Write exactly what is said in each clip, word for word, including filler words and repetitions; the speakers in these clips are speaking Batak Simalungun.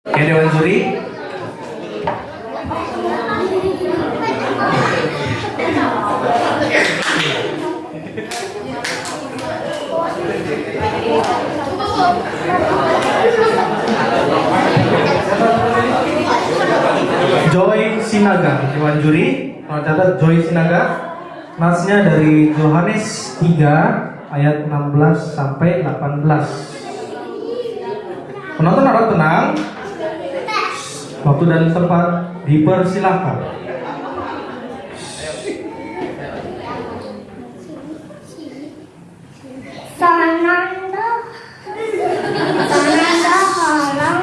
Oke, Dewan Juri. Joy Sinaga, Dewan Juri. Kalau catat, Joy Sinaga. Natsnya dari Yohanes tiga ayat enam belas sampai delapan belas. Penonton harap tenang. Waktu dan tempat dipersilahkan. Sananda, sananda halang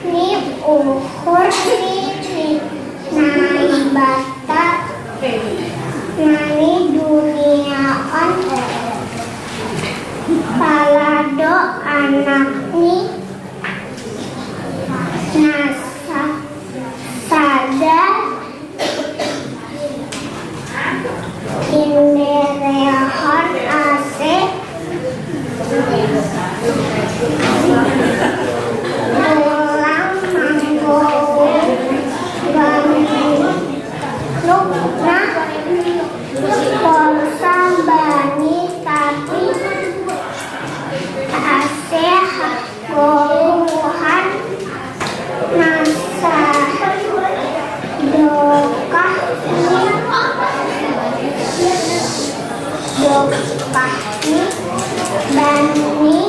ni ukur ni nai bata nani dunia on palado anak ni nasa sada Inderehon ase tulang manggowo bani lukna polsa bani tapi ase Goruhan nasa dokah ni dokah ni bani